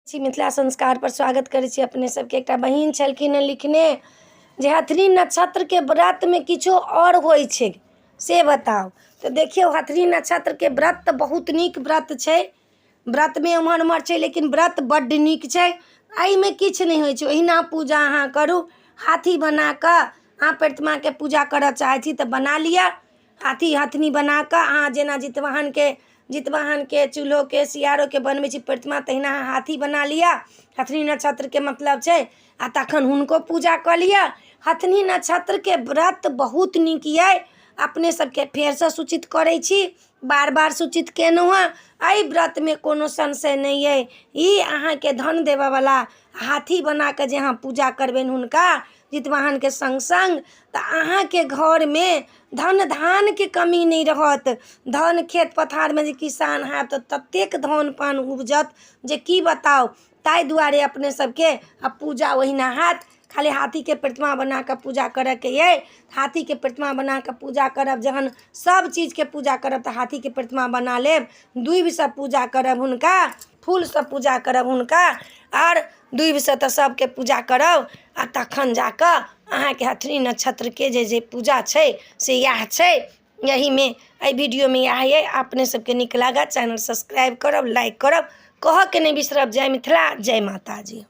छी मिथिला संस्कारपर स्वागत करै छी अपने सबके। एकटा बहिन छलखिन हँ लिखने जे हथनी नक्षत्रके व्रतमे किछो आओर होइ छै से बताउ। तऽ देखियौ, हथनी नक्षत्रके व्रत तऽ बहुत नीक व्रत छै। व्रतमे एम्हर ओम्हर छै, लेकिन व्रत बड्ड नीक छै। एहिमे किछु नहि होइ छै, ओहिना पूजा अहाँ करू। हाथी बना कऽ अहाँ प्रतिमाके पूजा करऽ चाहै छी तऽ बना लिअ। हाथी हथनी बना कऽ अहाँ जेना जितवाहनके चूल्होके सियारोके बनबै छी प्रतिमा, तहिना अहाँ हाथी बना लिअ। हथनी नक्षत्रके मतलब छै, आ तखन हुनको पूजा कऽ लिअ। हथनी नक्षत्रके व्रत बहुत नीक अइ। अपने सबके फेरसँ सूचित करै छी, बार बार सूचित केलहुँ हँ, एहि व्रतमे कोनो संशय नहि अइ। ई अहाँके धन देबऽवला हाथी बना कऽ जे अहाँ पूजा करबनि हुनका जितवाहनके सङ्ग सङ्ग, तऽ अहाँके घरमे धन धानके कमी नहि रहत। धन खेत पथारमे जे किसान हैत तऽ ततेक धान पान उपजत जे की बताउ। ताहि दुआरे अपने सबके आ पूजा ओहिना हैत। खाली हाथीके प्रतिमा बना कऽ पूजा करयके अइ। हाथीके प्रतिमा बना कऽ पूजा करब, जहन सभ चीजके पूजा करब तऽ हाथीके प्रतिमा बना लेब। दूभिसँ पूजा करब हुनका, फूलसँ पूजा करब हुनका, आओर दूभिसँ तऽ सभके पूजा करब, आ तखन जा कऽ अहाँके हथनी नक्षत्रके जे जे पूजा छै से इएह छै। एहिमे एहि वीडियोमे इएह अइ। अपने सबके नीक लागत, चैनल सब्सक्राइब करब, लाइक करब, कहऽके नहि बिसरब। जय मिथिला, जय माताजी।